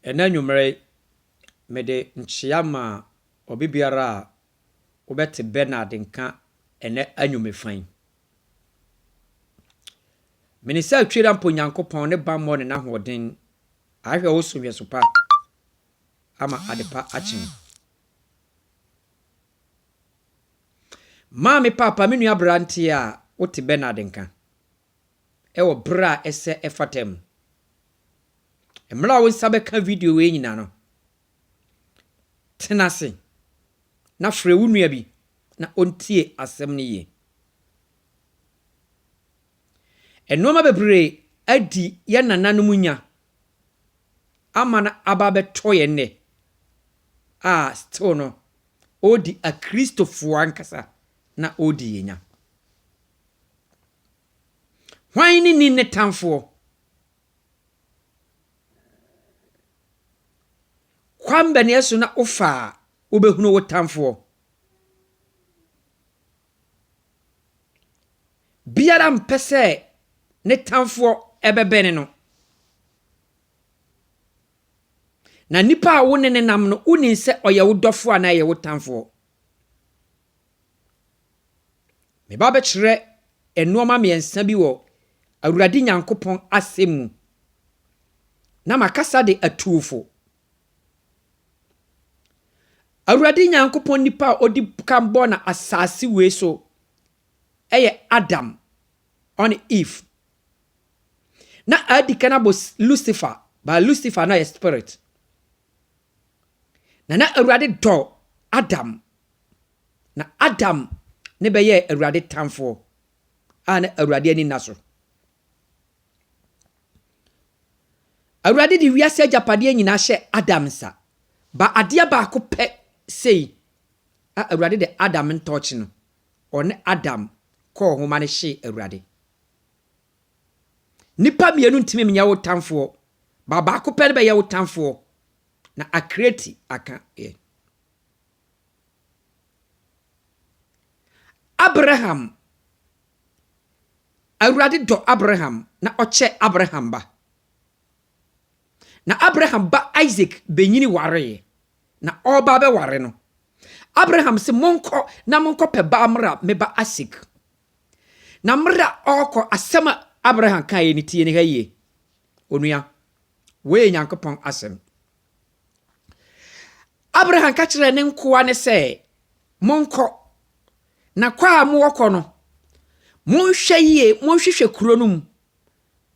Ɛnnɛ anwummerɛ yi, mede nkyea ma obi biara a wobɛte Bernard nka ɛnnɛ anwummerɛ fa yi. Mene sɛ Twerampo Nyankopɔn ne bammɔ ne n'ahoɔden ahwɛ wo so nhwɛso pa ama adepa akye wo. Maame, paapa, me nua aberanteɛ a wote Bernard nka wɔ berɛ a ɛsɛ ɛfata mu. Mmerɛ a wo nsa bɛka video wei nyina no, tena ase na frɛ wo nua bi na ɔntie asɛm no yie. Nnoɔma bebree adi yɛn nananom nya ama no aba abɛtɔ yɛn nnɛ a still no ɔredi akristofoɔ ankasa na ɔredi yɛn nya. Hwan ne ni ne tamfoɔ? Kwan bɛn so na wofa a wobɛhunu wo tamfoɔ? Biara mpɛ sɛ ne tamfoɔ bɛbɛne no. Na nipa a wo ne no nam no, wonim sɛ ɔyɛ wo dɔfoɔ anaa ɛyɛ wo tamfoɔ. Meba bɛkyerɛ nnoɔma mmiɛnsa bi wɔ Awurade Nyankopɔn asɛm mu, na makasa de atu wo fo. Awurade Nyankopɔn nipa a ɔdi kan bɔɔ na asase wei so yɛ Adam ɔne Eve. Na adi kan abɔ Lucifer, but Lucifer na yɛ spirit. Na na Awurade dɔ Adam. Na Adam ne bɛyɛɛ Awurade tamfoɔ a na Awurade ani nna so. Awurade de wiase agyapadeɛ nyinaa hyɛɛ Adam nsa. Ba adeɛ baako pɛ sei a Awurade de Adam ntɔɔkye no, ɔne Adam kɔɔ ho ma no hyee Awurade. Nnipa mmienu ntumi nyɛ wo tamfoɔ, ba baako pɛ no bɛyɛ wo tamfoɔ, na akreti aka yɛ. Abraham Awurade dɔ Abraham na ɔkyɛ Abraham ba. Na Abraham ba Isak benyini waree, na ɔreba abɛware no, Abraham se, Monkɔ na monkɔpɛ baa mmra me ba Isak. Na mmerɛ a ɔrekɔ, asɛm a Abraham kaeɛ no, tie no ha yie. Onua, wei yɛ Nyankopɔn asɛm. Abraham ka kyerɛɛ ne nkoa no sɛ, Monkɔ, na kɔ a moɔkɔ no, monhwɛ yie, monhwehwɛ kuro no mu,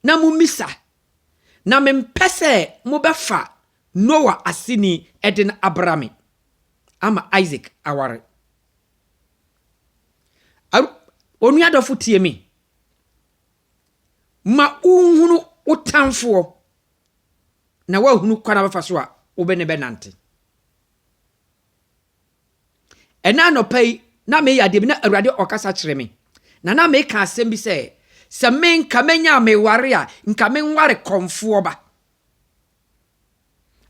na mommisa, na mempɛ sɛ mobɛfa Noa aseni de no abra me ama Isak aware. Onua dɔfo tie me. Ma wonhunu wo tamfoɔ na woahunu kwan a wobɛfa so a wo ne bɛnante. Ɛnnɛ anɔpa yi, na meyɛ adeɛ bi na Awurade ɔkasa kyerɛ me. Na na meka asɛm bi sɛ, sɛ me nka menya a meware a, nka menware kɔmfoɔ ba.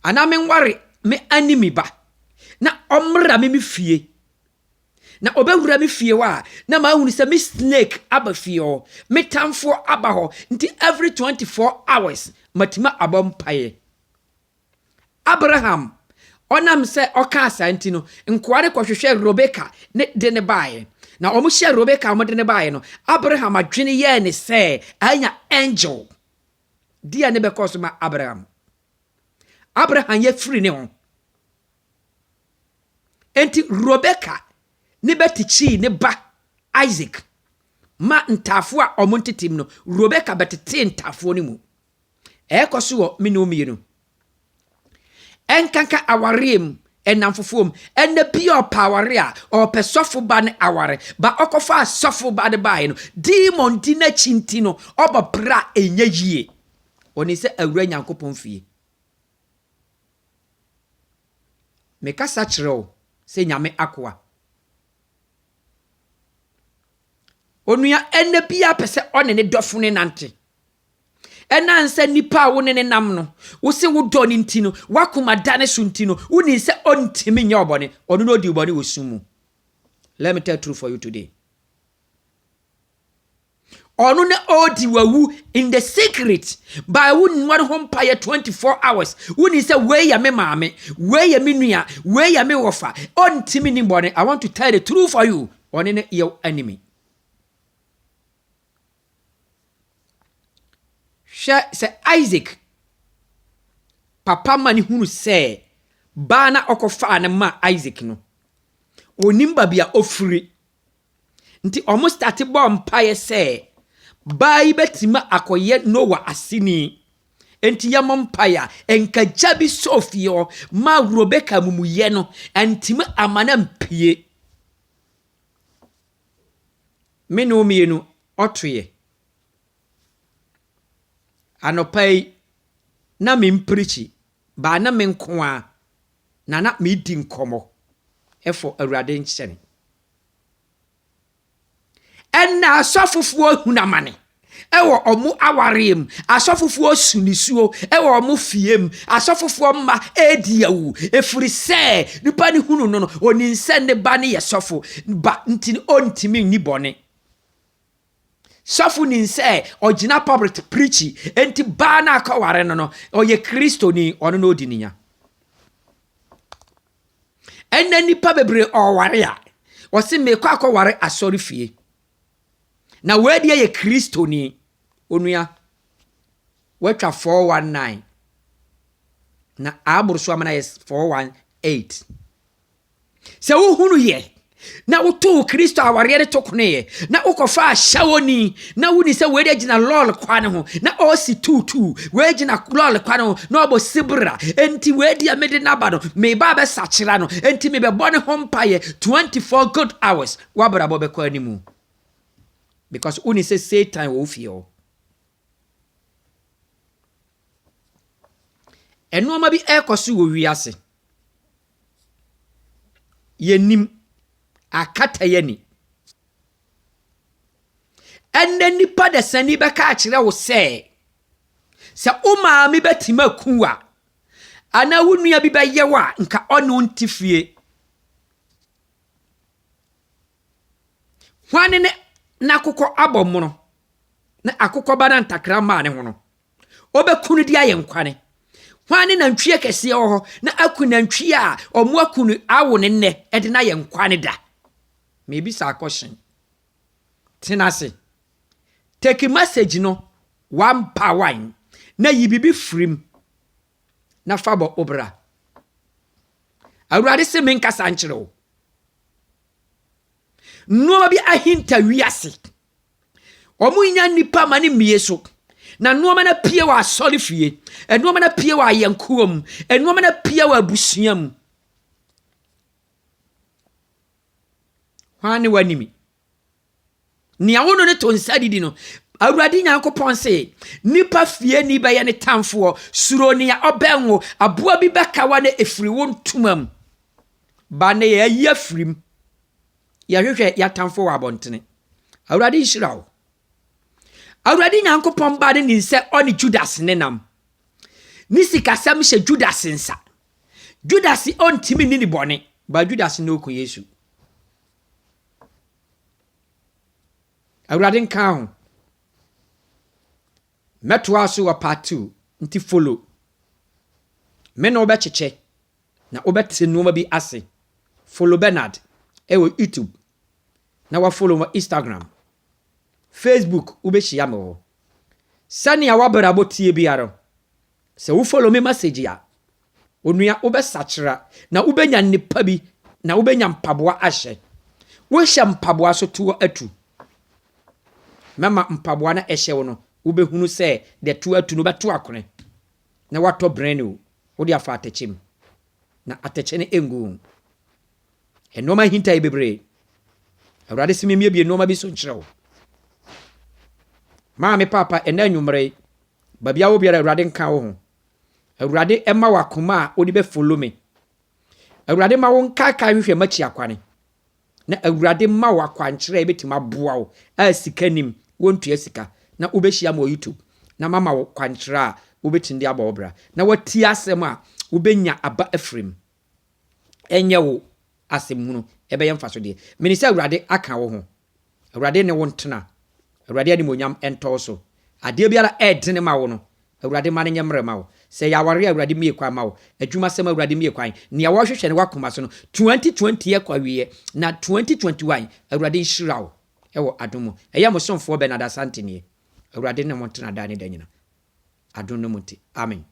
Anaa menware me animi ba. Na ɔmmra me me fie. Na ɔbɛwura me fie hɔ a, na mahunu sɛ me snake aba fie hɔ, me tamfoɔ aba hɔ, nti every 24 hours matumi abɔ mpaeɛ. Abraham, ɔnam sɛ ɔkaa saa nti no, nkoa no kɔhwehwɛɛ Rebeka ne de no baeɛ. Na wɔhyɛɛ Rebeka a wɔde no baeɛ no, Abraham adwene yɛɛ ne sɛ anya angel. Deɛ ne bɛkɔɔ so ma Abraham. Abraham yɛ firi ne ho. Enti Rebeka ne bɛtikyii ne ba Isak ma ntaafoɔ a wɔn ntetem no, Rebeka bɛtetee ntaafoɔ no mu. Ɛrekɔ so wɔ me ne wo mmienu. Ɛnkanka awareɛ mu, nnamfofoɔ mu. Ɛnna bi a ɔpɛ aware a, ɔpɛ sɔfo ba no aware. Ba ɔkɔfaa sɔfo ba no baeɛ no, demon di n'akyi nti no, ɔbɔ bra a ɛnyɛ yie. Ɔnim sɛ awura Nyankopɔn fie. Mekasa kyerɛ wo sɛ Nyame akoa. Onua, ɛnna biara pɛ sɛ ɔne ne dɔfo no nante. Ɛnam sɛ nipa a wo ne no nam no, wo se wodɔ no nti no, w'akoma da ne so nti no, wonim sɛ ɔntumi nyɛ ɔbɔne. Ɔno na ɔdi wo bɔne wɔ sum mu. Let me tell truth for you today. Ɔno na ɔredi wawu in the secret by wo nnua no ho mpaeɛ 24 hours. Woni sɛ wei yɛ me maame, wei yɛ me nua, wei yɛ me wɔfa. Ɔntimi ni bɔne. I want to tell the truth for you. Ɔne ne yɛ enemy. Hwɛ sɛ Isaac papa ma ne hunu sɛ baa na ɔkɔfaa no ma Isaac no, onim baabi a ofiri. Nti ɔmo starte bɔɔ mpaeɛ sɛ baa yi bɛtumi akɔyɛ Noah aseni. Nti yɛmmɔ mpaeɛ a nka gya bi sɔɔ fie hɔ ma Rebeka amumuyɛ no antumi ama no ampue. Me ne wo mmienu ɔtoeɛ. Anɔpa yi na memprikyi baa na me nko ara na na medi nkɔmmɔ ɛfɔ Awurade nkyɛne. Ɛnna asɔfofoɔ hunu amane wɔ wɔn awareɛ mu, asɔfofoɔ su nisuo wɔ wɔn fie mu, asɔfofoɔ mma redi awu, ɛfiri sɛ nipa no hunu no no, ɔnim sɛ ne ba no yɛ sɔfo ba nti ɔntumi nni bɔne. Sɔfo nim sɛ ɔgyina pulpit preachi, enti baa no akɔware no no, ɔyɛ Kristoni, ɔno na ɔdi ne nya. Ɛnnɛ nnipa bebree ɔware a, ɔse mekɔ akɔware asɔre fie. Na wei deɛ yɛ Kristoni. Onua, watwa 419. Na aboro so ama no ayɛ 418. Sɛ wohunu yɛ na wotoo Kristo awareɛ no to koneeɛ, na wokɔfaa ahyɛwoni, na woni sɛ wei deɛ gyina lɔɔre kwan ho na ɔresi tuutuu, wei gyina lɔɔre kwan ho na ɔbɔ sibra, enti wei deɛ mede n'aba no, meba abɛsakyera no, enti mebɛbɔ ne ho mpaeɛ 24 good hours, w'abrabɔ bɛkɔ animu. Because woni sɛ Satan wɔ wo fie hɔ. Nneɛma bi ɛrekɔ so wɔ wiase. Yɛnnim. Akata yɛn ani. Ɛnnɛ nipa dasani bɛka akyerɛ wo sɛ, sɛ wo maame bɛtumi aku wo a, anaa wo nua bi bɛyɛ wo a, nka ɔne wo nte fie. Hwan ne n'akokɔ abɔ mono na akokɔ ba no antakra mmaa ne ho no? Ɔbɛku no de ayɛ nkwane. Hwan ne nantwie kɛseɛ wɔ hɔ na aku nantwie a ɔmo aku no awo no nnɛ de no ayɛ nkwane da? Mebisa akɔhyen. Tena ase. Take message no one by one na yi biribi firim na fa bɔ wo bra. Awurade se menkasa nkyerɛ wo. Nnoɔma bi ahinta wiase. Wɔnnya nnipa ma no mmie so. Na nneɛma no apue wɔ asɔrefie. Nneɛma no apue wɔ ayɛnkoa mu. Nneɛma no apue wɔ abusua mu. Hwan ne w'animi? Nea wo no ne to nsa didi no, Awurade Nyankopɔn se, nipa fieni bɛyɛ ne tamfoɔ. Suro nea ɔbɛn wo. Aboa bi bɛka wa na ɛfiri wo ntoma mu. Ba ne yɛayi afirim. Yɛhwehwɛ yɛatamfo wɔ abɔntene. Awurade nhyira wo. Awurade Nyankopɔn ba no nim sɛ ɔne Judas ne nam. Ne sikasɛm hyɛ Judas nsa. Judas ɔntumi nni ne bɔne, ba Judas na ɔku Yesu. Awurade nka ho. Mɛtoa so wɔ part 2 nti follow. Me ne wobɛkyekyɛ na wobɛte nneɛma bi ase. Follow Bernard ɛwɔ YouTube na wafollow wɔ Instagram. Facebook wobɛhyia me wɔ hɔ. Sɛnea w'abrabɔ tie biara, sɛ wo follow me message a, onua wobɛsakyera na wobɛnya nnepa bi na wobɛnya mpaboa ahyɛ. Wohyɛ mpaboa so toɔ atu. Mɛma mpaboa no ɛhyɛ wo no, wobɛhunu sɛ deɛ to atu no wobɛto akone na woatɔ brand new wode afa atɛkyɛ mu na atɛkyɛ no ɛngu wo. Nneɛma ahinta yɛ bebree. Awurade sɛ memmiebie nneɛma bi so nkyerɛ wo. Maame paapa ɛnɛ anwummere yi, baabi a wɔ biara Awurade nka wo ho. Awurade ɛma wo akoma a wode bɛfollow me. Awurade ma wo nkaakae hwehwɛ m'akyi akwane. Na Awurade ma wo akwankyerɛ a ɛbɛtumi aboa wo a sika nim, wontua sika. Na wobɛhyia me wɔ YouTube na mama wo kwankyerɛ a wobɛtumi de abɔ wo bra. Na watie asɛm a wobɛnya aba afiri mu. Ɛnyɛ wo asɛm hunu, ɛbɛyɛ mfasodeɛ. Menim sɛ Awurade aka wo ho. Awurade ne wo ntena. Awurade animuonyam ntɔ wo so. Adeɛ biara ɛɛdene ma wo no, Awurade ma no nyɛ mmerɛ ma wo. Sɛ ɛyɛ awareɛ a, Awurade mmue kwan ma wo. Adwumasɛm, Awurade mmue kwan. Nea wɔhwehwɛ no w'akoma so no, 2020 ɛkɔ awieɛ, na 2021, Awurade nhyira wo wɔ adom mu. Ɛyɛ mo somfoɔ Bernard Asante nie. Awurade ne mo ntena daa ne da nyina. Adom no mu nti. Amen.